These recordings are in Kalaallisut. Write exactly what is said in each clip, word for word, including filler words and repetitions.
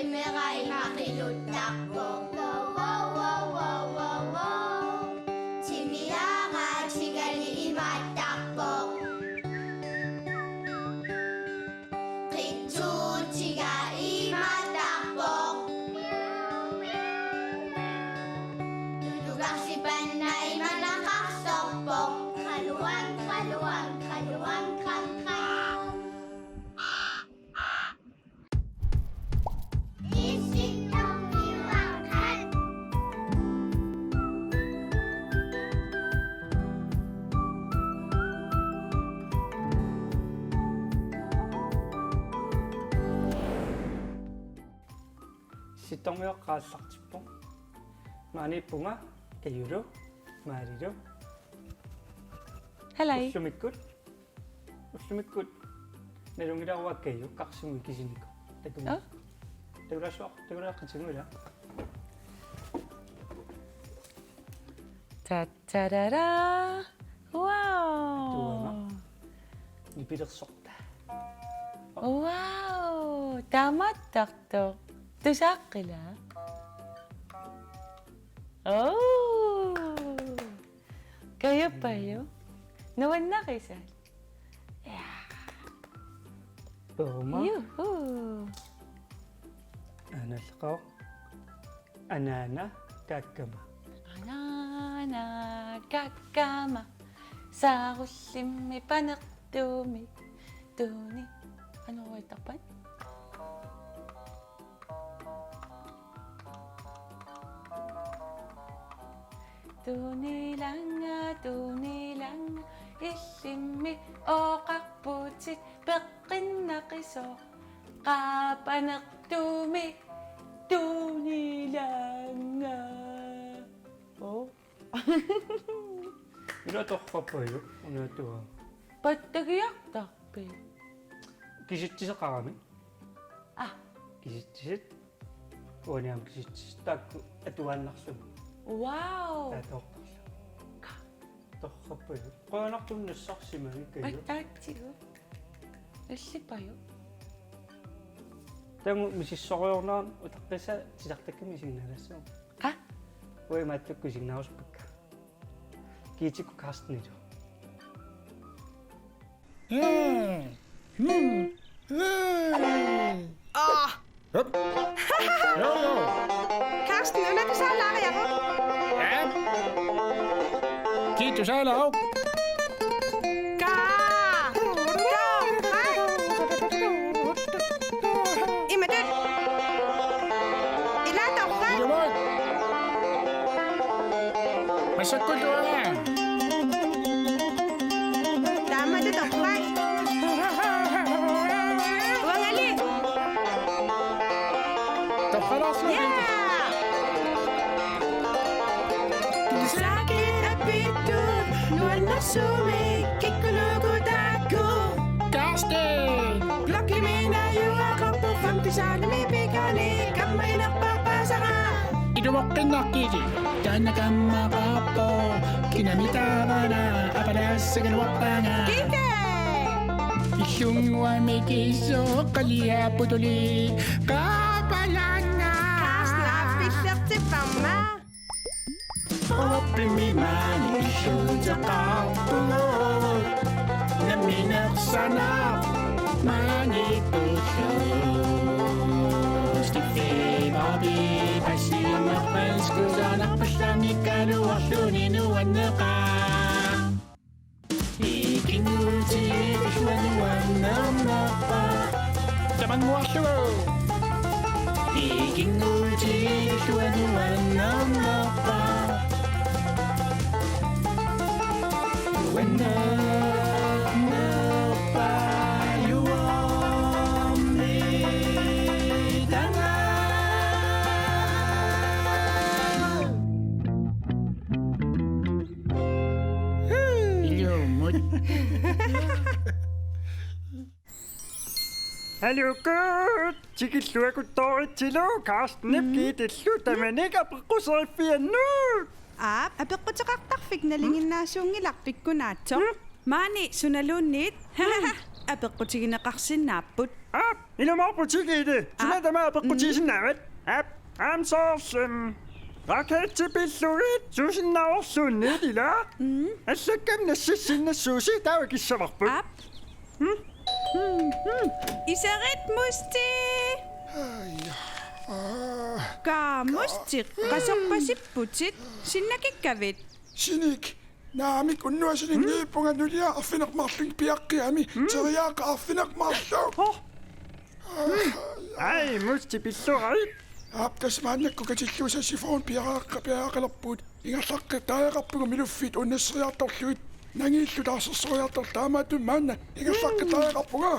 Timera imaqiluttarpoq. Wow, wow, wow, wow, wow, wow. Timiaraatigali imaattarpoq. Qitsuutiga imaattarpoq. Tutugarsipanna imanaqarsorpoq. Qaluang, qaluang, qaluang, qam, qam. Sittormiuaqqat aallartippoq. Maaniippunga Kajulu, Maalilu. Halai. Ullumikkut. Ullumikkut. Nalunngilara Kaju, Karsimut ikisinikoq. Takuuk. Aa? Takulaassuaq, takulaaqatigu ila. Tattarara. Wow. Tuama. Nipilersorta. Wow. Taamaattartoq. Tusaaqqila. Oh. Kajupaju. Nuannarisat. Ja. Tuama. Juhu. Analleqaaq. Anaana kaakkama. Anaana kaakkama. Saarullimmik panertuumik. Tuuni. Qanoq oqartarpat? Tuunilaannga, tuunilaannga, illimmi oqarputit peqqinnaqisoq. Qaa panertuumik tuunilaannga. Oo. Ila torrappajuk, una tua. Pattagiartarpit? Kisitsiseqarami. Aa. Kisitsisit. Uaniam kisitsisit. Taakku atuaannarlugit. Wow. Taatoortarlugit. Torrappajuk. Qujanartumik nassarsimagit Kaju. Pattaatsigu. Illipaju. Taanna misissorujornera utaqqisa titartakkami isiginnaagassaagut. Aa? Uanga imaattukkut isiginnaarusuppakka. Kiitikkut Carstenilu. Mm. Mm. Mm. Ah. Hup. Jo, jo. Carsten, una tusaalaariaruk? Ja. Kiisalu. Kaa. Kaa. Imatut. Ila torrak. Ilumut. Massakkut uanga. Taamatut torrak. Uangali. Torralaarsuugut. Ja. Tusaakka apittut nuannersumik kikkunuku taakku. Carsten! Blokkimi najugaqarpoq femte saalimi pikani kammaginerpaasara. Ilumoqqinnaqqisi. Taanna kammaqarpoq. Kinami taavana apalassagaluarpanga. Kike! Illunguami kiisoq qaliapputuli qaapalanga. Carsten, aappillertipparma. Oppimi maani illuuteqarpugut. Nammineq sanaq maani pullu. Stiffi Bobby, passimarpanskusanarpallamikaluarluni nuanneqaaq. Ikinnguutigilluanuannarnerpa. Tamannguarlugu. Ikinnguutigilluanuannarnerpa. Uannernerpa juormitanga. Ilumut. Hallo, good. Tikilluakuttooritsillu, Carstenip Giitillu tamanik apeqquseriffiannut. Aap, apeqquteqartarfik nalinginnaasuunngilaq pikkunaatsoq. Maani sunaluunniit apeqqutigineqarsinnaapput. Aap. Ilumoorputit, Gitte. Suna tamaat apeqqutigisinnaavatit? Aap, aamma soorlu, mm, raketti pillugit suusinnaavorluunniit, ilaa? Mm. Allakkami nassissinnassuusi, taava kissavarput. Aap. Mm. Mm, mm. Iserit, Musti! Ai, aa. Kaa, Musti, qasorpasipputit? Sinnakikkavit? Sinik. Naamik, unnuaq sininniippunga nulia arfineq-marlunnik piaqqiami. Mm. Teriaaqqa arfineq-marluk. Oh. Ai, Musti, pilluarit. Aap, tassa maannakkut katillugu saxofon piareerqa-, piareerqalerpugut. Ingerlaqqitariaqarpunga Miluffiit unnasseriartorlugit. Nangiillu taarsersorniartorlugit, taamaattumik maanna ingerlaqqitariaqarpunga.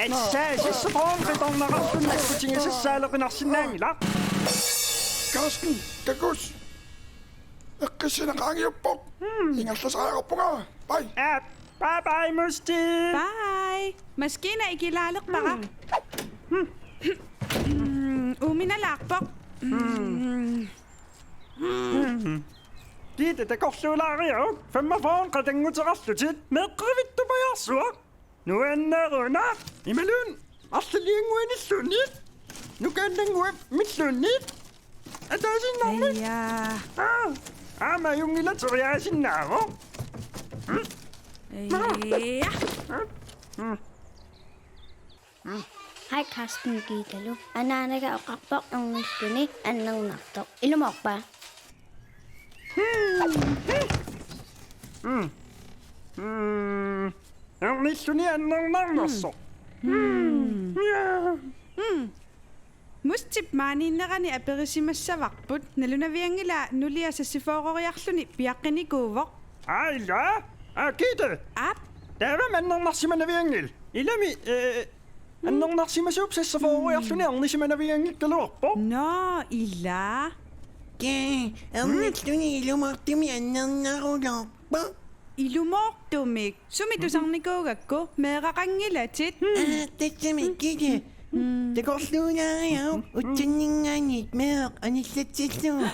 Assa, saxofon qitornaqarluni takkutigisassaalerunarsinnaanngilaq. Carsten, takuss. Eqqissineq qaangiuppoq. Hmm. Ingerlasariaqarpunga. Bye. Aap, bye bye, Musti. Bye. Maskiina ikilaalerpara. Hmm. Mm, uuminalaarpoq. Mm. Mm. Gitte, takorluulaariuk. Femogfyrre qatannguteqarlutit. Meeqqerivittupajaarsuaq. Nuanneruna. Imaluunniit arlaliannguanilluunniit. Nukaannannguamilluunniit. Ataasiinnarmik. Aja. Aa, aamma ajunngilaq, teriaasinnaavoq. Aja. Hej, Carsten, Gittelu. Anaanaga oqarpoq ernilluni annernartoq. Ilumoorpa? Mm. Mm. Ernilluni annernarnersoq. Mm. Ja. Mm. Mustip maaniinnerani aperisimassavarput, nalunavianngilaa nulia saxofoneriarluni piaqqinikuuvoq. Aa, ilaa? Aa, Gitte. Aap. Taavami annernarsimanavianngilaq. Ilami, eh, annernarsimasuup saxofoneriarluni ernisimanavianngikkaluarpoq. Nå, ilaa. Kee, ernilluni ilumoortumik annernaruloorpoq. Ilumoortumik? Sumi tusarnikuugakku, meeraqanngilatit? Aa, tassami, Gitte. Mm. Takorluulaariuk, utsanninngaanniit meeq anillatsillugu.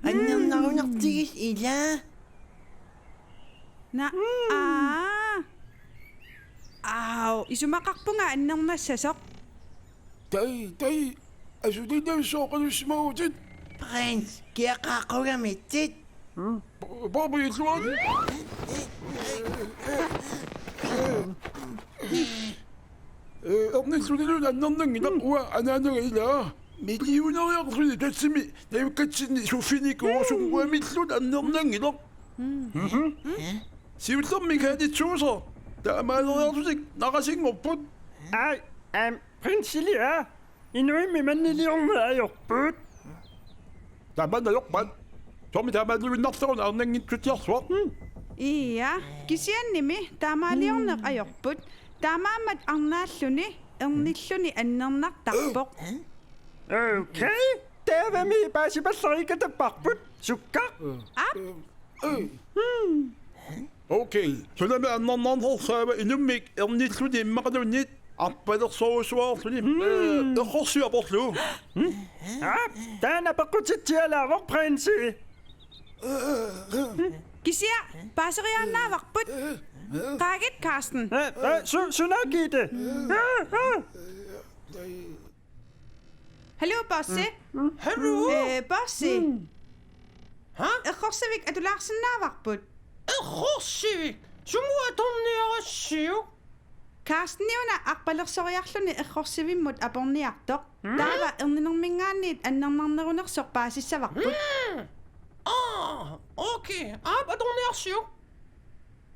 Annernarunartigisoq, ilaa? Na, aa. Aau, isumaqarpunga annernassasoq. Tai, tai, asuli tassooqalussimavutit. Prins, kiaqaaqqugamitsit. Hmm? Bo-, Bobby illuat. Eh, ernillunilu annernanngilaq, uanga anaanaga ilaa. Millioneriarluni tassami najukkatsinni suffinikuusoq, uamilluunniit annernanngilaq. Mhm. Eh? Siullermik kaanitsuusoq. Taamaaleriarlutik narasinngorput. Ai, am, Prinsilia, inuimmi manniliorneq ajorput. Tamanna ajorpat. Soormi taamaaliuinnartaruna arnanngitsutsiarsuaq. Hmm? Ia, kisiannimi taamaaliorneq ajorput. Taamaammat arnaalluni ernilluni annernartarpoq. Okay, taavami paasipallariikatapparput. Sukkaq? Aap. Hmm. Okay, sunami annernarnersaava inummik ernilluni immaqaluunniit arpalersorujussuarluni, hmm, eh, errorsivik aporlugu. Hmm? Aap, taanna peqqutitsialaavoq, Prinsi. Kisianni paaseriaannaavarput. Qaagit, Carsten. Eh, eh, su-, suna, Gitte? Eh, eh. Hallo, Bosse. Mm. Hallo? Eh, Bosse. Mm. Ha? Errorsivik atulaarsinnaavarput. Errorsivik? Sumut atorniarassiuk? Carsteniuna arpalersoriarluni errorsivimmut aporniartoq. Mm. Taava erninerminngaanniit annernarnerunersoq paasissavarput. Mm. Aa, okay. Aap, atorniarsiuk.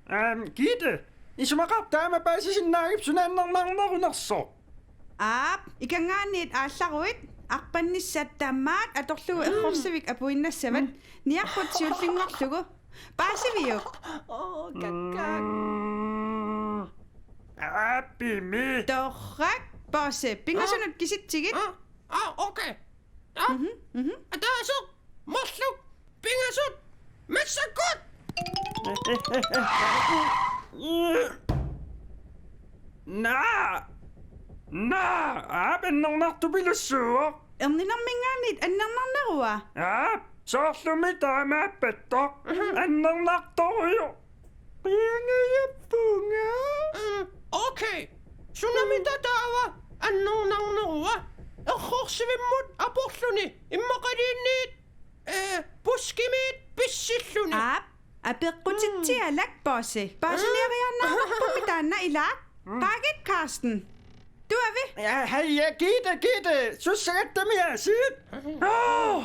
Aam, Gitte, isumaqarpa taama paasisinnaagipput suna annernarnerunersoq? Aap, ikanngaanniit aallaruit, arpannissat tamaat atorlugu, mm, errorsivik apuinnassavat, mm, niarput siullinngorlugu. Paasiviuk? Åh, kak, kak. Mm. Aapimi. Torrak, Bosse, pingasunut, ah, kisitsigit. Ah, ah, okay. Ah. Mhm, mhm. Ataaseq, marluk, pingasut, massakkut! Naa! Naa! Aap, annernartupilussuuvoq. Erninerminngaanniit annernarnerua? Aap, soorlumi taamaappattoq. Mhm. Annernartorujuk. Qiangajappunga. Mm, okay. Sunami taava annernarnerua? Errorsivimmut aporluni immaqaluunniit, eh, Puskimiit pissilluni. Aap, apeqqutitsialak Bosse. Paasiniariarneqarpummi taanna, ilaa? Qaagit, Carsten. Tuavi? Ja, hej, ja, Gitte, Gitte. Sussagattami aasiit. Åh!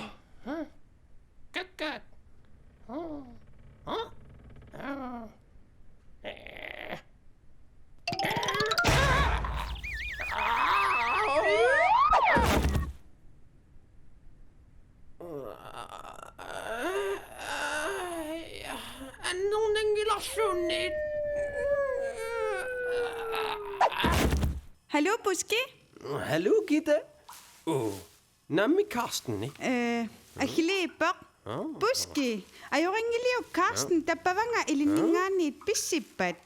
Kakkaak. Åh. Åh. Åh. Eh. Annernanngilarluunniit. Hallo, Puski. Hallo, Gitte. Åh. Nammi Carsteni? Eh, Achille Ippoq. Aa. Puski, ajorinngiliuk Carsten tappavanga ilinninngaanniit pissippat?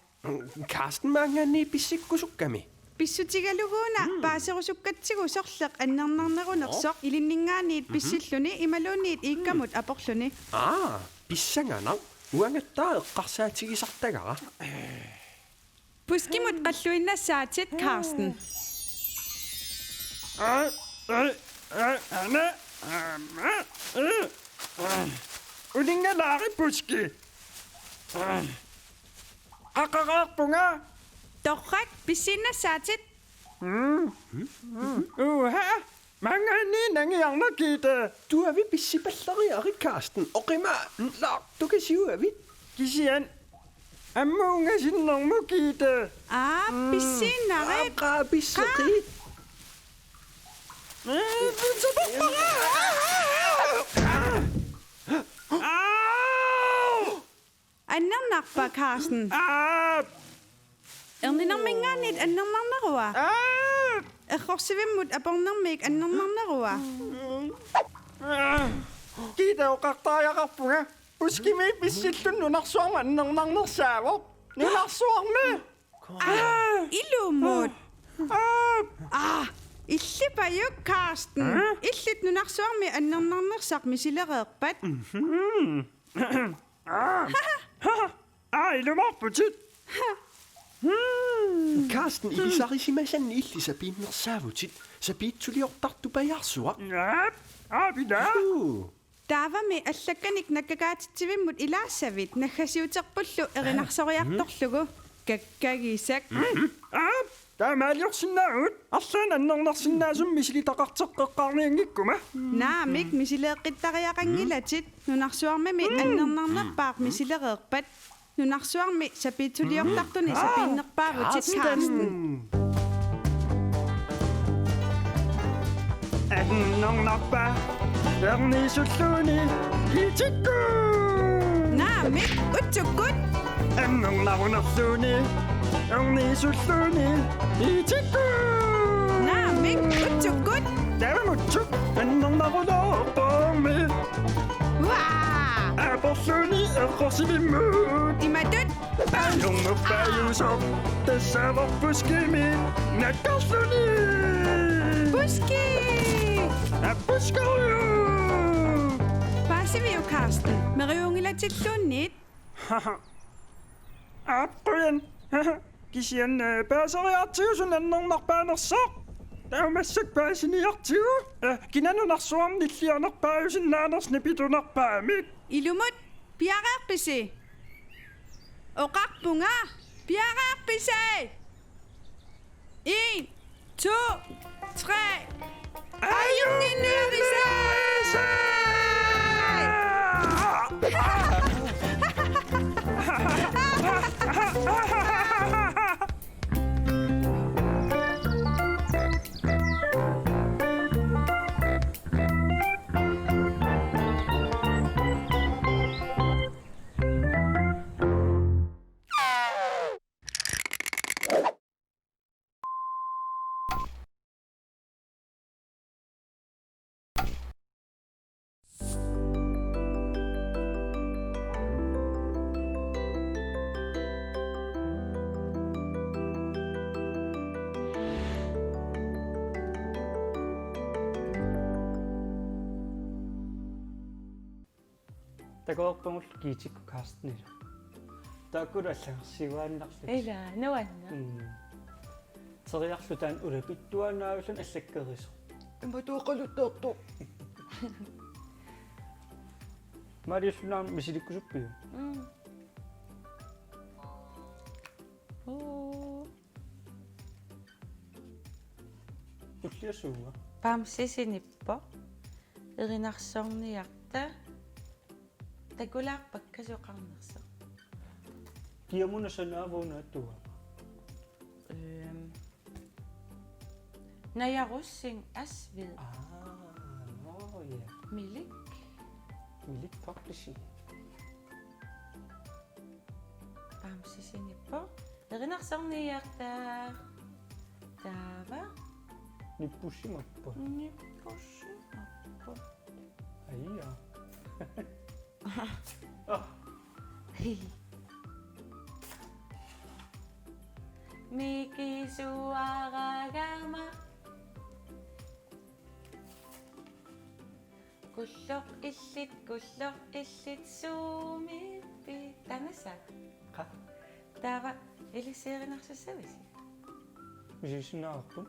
Carsten maanngaanniit pissikkusukkami. Pissutigaluguuna paaserusukkatsigu sorleq annernarnerunersoq ilinninngaanniit pissilluni imaluunniit iikkamut aporluni. Aa, pissanganaq. Uangattaaq eqqarsaatigisartagara. Puskimut qalluinnassaatit, Carsten. Uninngalaari, Puski. Qaqaraarpunga. Torrak, pissiinnassaatit. Uha. Maanngaanniit nangiarnaqaaq. Tuavi pissipallariarit, Carsten. Oqimaalaartukasiuavit. Kisianni ammut ungasinnermut, Gitte. Aa, pissiinnarit. Aa, qaa pisseqit. Annernarpa, Carsten? Aap! Erninerminngaanniit annernarnerua? Aap! Errorsivimmut apornermik annernarnerua? Aap! Gitte, oqartariaqarpunga. Puskimiit pissilluni nunarsuarmi annernarnersaavoq. Nunarsuarmi! Aa, ilumut. Aap! Aa, illipajuk, Carsten. Aa? Illit nunarsuarmi annernarnersaq misilereerpat? Aa, ilumoorputit. Carsten, ilisarisimasannik illit sapiinnersaavutit. Sapiitsuliortartupajaarsuaq. Aap, aap, ilaa. Uu. Taavami allakkanik nakkakaatitsivimmut ilaassavit naggasiuterpullu erinarsoriartorlugu. Kakkagisak. Aap, taamaaliorsinnaavugut. Arlaannik annernarsinnaasumik misilitaqarteqqeqqaarnianngikkuma. Naamik, misileeqqittariaqanngilatit. Nunarsuarmimi annernarnerpaaq misilereerpat. Nunarsuarmi sapiitsuliortartuni sapiinnerpaavutit, Carsten. Annernarpa erniisulluni itikkut. Naamik, utsukkut. Annernarunerluni erniisulluni itikkut. Naamik, utsukkut. Taamaammat annernarunerpaammi. Uaa! Aporluni errorsivimmut. Imatut. Annernerpaajusoq tassaavoq Puskimi nakkarluni. Puski! Appuskoriu! Paasiviuk, Carsten? Meriunngilatilluunniit? Aap, qujan. Kisianni, eh, paaseriartigu suna annernarpaanersoq. Taava massakkut paasiniartigu. Eh, kina nunarsuarmi nillianerpaajusinnaanersoq nipitunarpaamik. Ilumut, piareerpisi? Oqarpunga, piareerpisi? En, to, tre. Ajunnginnerisa! Takoorpagul kiitikkut Carstenilu. Taakkulu allagarsiuaannarlutik. Ila, nuanna. Mm. Teriarlu taanna ulapittuaannaavillugu allakkerisoq. Imatut oqaluttoortoq. Maaliullugu aamma misilikkusuppiuk? Mm. Uu. Tulliassuunga. Bamse sinippoq. Erinarsorniarta. Takulaarpakka soqarnersoq. Kiamuna sanaavoq una atua? Øhm. Naja Rosing Asved. Ah, nå ja. Milik. Milik Publishing. Bamse sinippoq. Erinarsorniarta. Taava. Nippussimappoq. Nippussimappoq. Aja. Ah. Mikisuaragama. Kulloq illit, kulloq illit sumiippi. Taanna sa. Qaa. Taava ilissi erinarsussavisi? Misilissinnaavarput.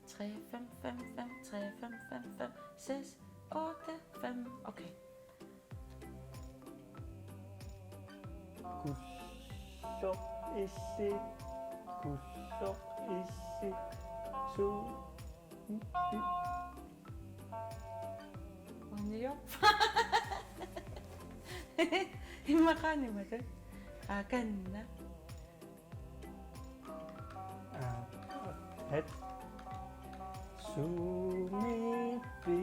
Tre, fem, fem, fem, tre, fem, fem, fem, seks, otte, fem. Okay. Kulloq illit, kulloq illit, su-, Unio. Immaqa animatut. Aa, kanna. Aa, et. Sumiippi.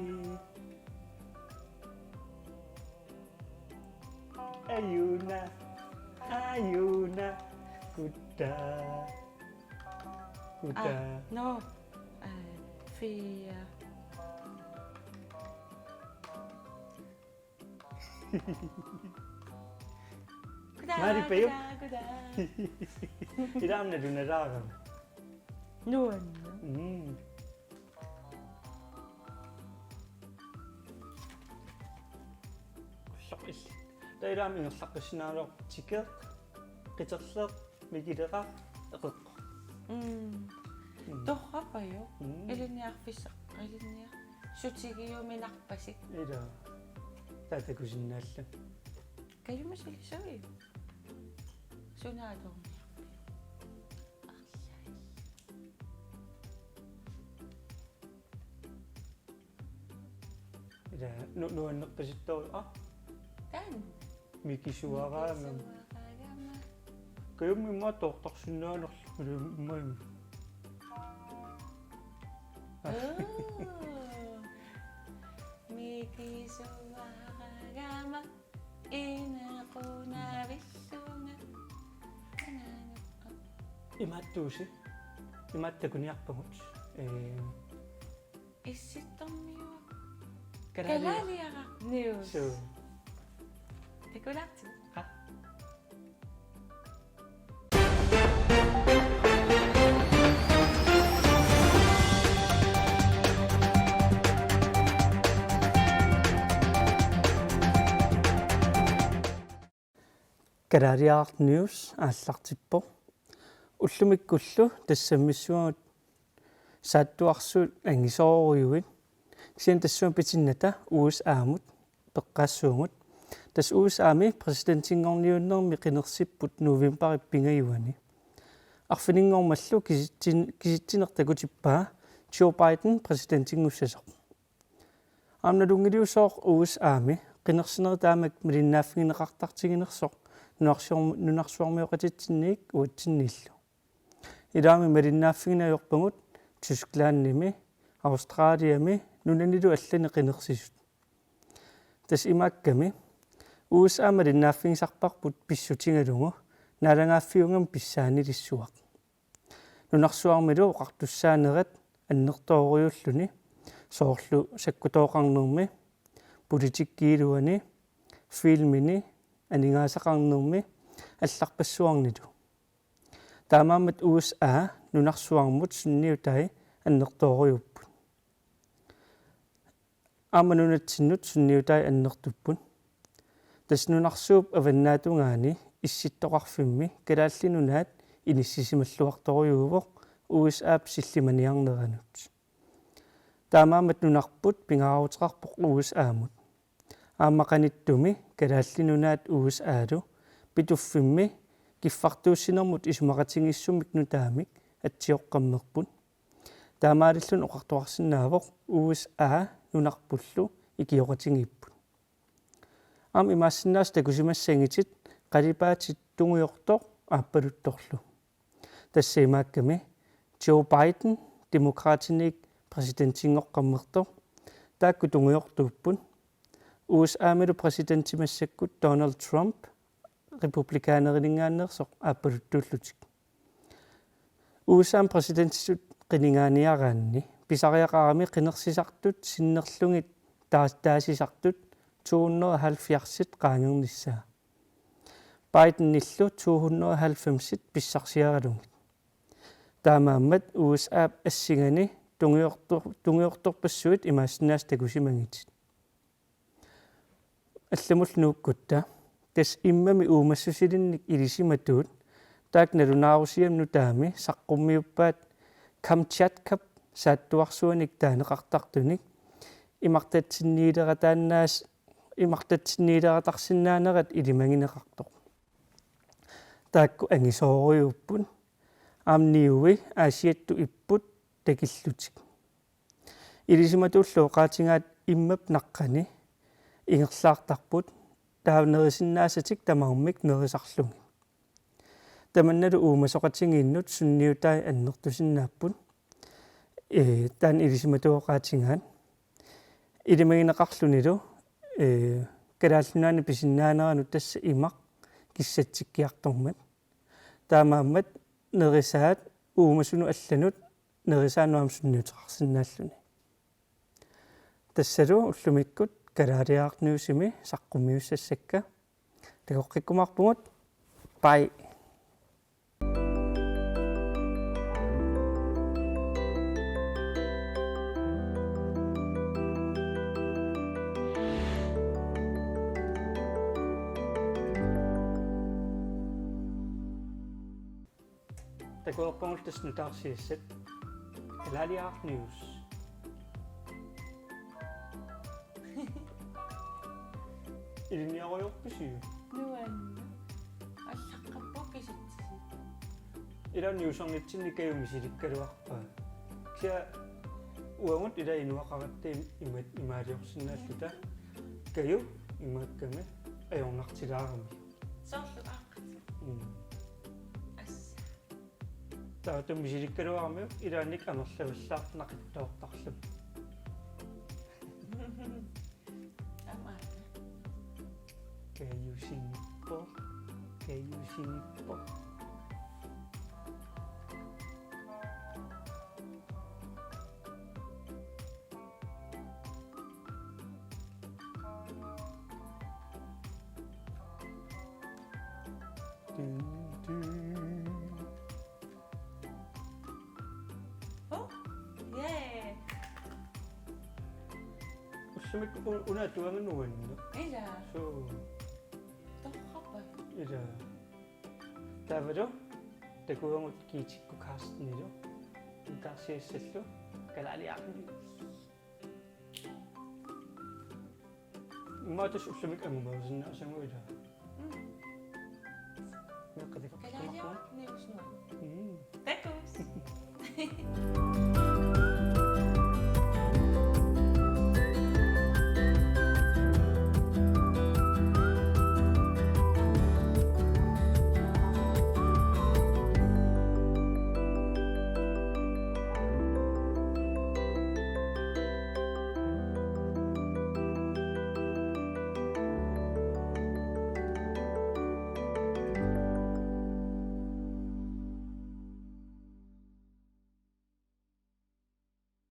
Ajuna, ajuna, kutta. Kutta. Aa, nå. Aa, fire. Kuda, Mari Peo. Kuda, kuda. Ila aamma nalunalaarami. Nuanneq. Mm. Soqis. Taava ila aamma ingerlaqqissinnaaneq tikeq, qiterleq, mikileqaaq, eqeqqoq. Mm. Mm. Torrappajuk. Mm. Ilinniarfissaq, ilinniar-, sutigiuminarpasik. Ila. Taava takusinnaalluni. Kajumisuli sui. Suna atorniarpiuk? Arlaat. Ila nu-, nuannerpasittoq, aa? Taanna. Mikisuaraagama. Mikisuaraagama. Kajummi immaqa toortarsinnaanerlu kajummi immaqa. Aa. Mikisuaraagama. Inequnavillunga. Imaattuusi. Imaattoq takuniarpagut. Ee. Issittormiuaq. Kalaaliaraq. Kalaaliaraq News. Suu. Takulaartigu. Qa. Kalaaliaraq News aallartippoq. Ullumikkullu tassami missaat saattuarsuit angisoorujuit. Kisianni tassunga pitinnata U S A-mut peqqaassuugut. Tassa U S A-mi præsidentinngorniunnermi qinersipput novembarip pingajuani. Arfininngormallu kisitsin-, kisitsineq takutippaa Joe Biden præsidentinngussasoq. Aamma nalunngiliusoq U S A-mi qinersinerit taamak malinnaaffigineqartartiginersoq nunarsuarmi-, nunarsuarmioqatitsinniit uatsinniillu. Ilaami malinnaaffigineq ajorpagut Tysklandimi, Australiami, nunanilu allani qinersisut. Tassa imaakkami U S A malinnaaffigisarparput pissutigalugu naalagaaffiugami pissaanilissuaq. Nunarsuarmilu oqartussaanerat annertoorujuulluni, soorlu sakkutooqarnermi, politikkiiluani, filmini, aningaasaqarnermi allarpassuarnilu. Taamaammat U S A nunarsuarmut sunniutai annertoorujuupput. Aamma nunatsinnut sunniutai annertupput. Tassa nunarsuup avannaatungaani Issittoqarfimmi Kalaallit Nunaat inissisimalluartorujuuvoq U S A-p sillimaniarneranut. Taamaammat nunarput pingaaruteqarpoq U S A-mut. Aamma qanittumi Kalaallit Nunaat U S A-lu Pituffimmi kiffartuussinermut isumaqatigiissummik nutaamik atsioqqammerput. Taamaalilluni oqartoqarsinnaavoq U S A nunarpullu ikioqatigiipput. Aamma imaassinnaavoq takusimassagitit qalipaatit tungujortoq aappaluttorlu. Tassa imaakkami Joe Biden, Demokraatiniit præsidentinngoqqammertoq, taakku tungujortuupput. U S A-milu præsidenti massakkut Donald Trump, republikaanerinngaanneersoq aappaluttuullutik. U S A-mi præsidentitut qinigaaniaraanni pisariaqarami qinersisartut sinnerlugit taas-, taasisartut to hundrede og halvfjerds qaangernissaa. Bidenillu to hundrede og halvfems pissarsiaralugit. Taamaammat U S A-p assinganik tungujortor-, tungujortorpassuit imaassinnaavoq takusimagitit. Allamut nuukkutta. Tassa immami uumassusilinnik ilisimatuut, taakku nalunaarusiami nutaami saqqummiuppaat Kamchatkap saattuarsuanik taaneqartartunik, imartatsinniilerataannaas-, imartatsinniileratarsinnaanerat ilimagineqartoq. Taakku angisoorujuupput. Aamma niui Aasiattut ipput takillutik. Ilisimatuullu oqaatigaat immap naqqani ingerlaartarput, taava nerisinnaasatik tamarmik nerisarlugit. Tamannalu uumasoqatigiinnut sunniutai annertusinnaapput. Ee, taanna ilisimatuut oqaatigaat. Ilimagineqarlunilu, ee, Kalaallit Nunaanni pisinnaaneranut tassa imaq kissatsikkiartormat. Taamaammat nerisaat uumasunut allanut nerisaanut aamma sunniuteqarsinnaalluni. Tassalu ullumikkut Kalaaliaraq Newsimi saqqummiussassakka. Takoqqikkumaarpugut. Bye. Takuarpagullu tassa nutaarsiassat. Kalaaliaraq News. Ilinniarujoorpisiuk? Nuann. Allaqqappoq kisitsisit. Ila newsernitsinni Kaju misilikkaluarpaa. Kisianni uagut ila inuaqaratta im-, ima-, imaaliorsinnaalluta. Kaju imaakkami ajornartilaarami. Soorlu aaqqat. Mm. Assa. Taava misilikkaluaramiuk ilaannik amerlavallaartoq naqittoortarluni. Aamma. Kajusinippoq, kajusinippoq. Dun, dun. Oh, yeah. Ullumikkut u-, una atuagaq nuanneq. Ila. Suu. Torrappa. Ila. Taavalu takuagut Kiitikkut Carstenilu. Nutaarsiassallu. Kalaaliaraq News. Immaqa tassa ullumikkut angumarusinnaasagut ila. Mm. Meeqqat takoqqikkumaarpugut. Kalaaliaraq News. Mm. Takuss.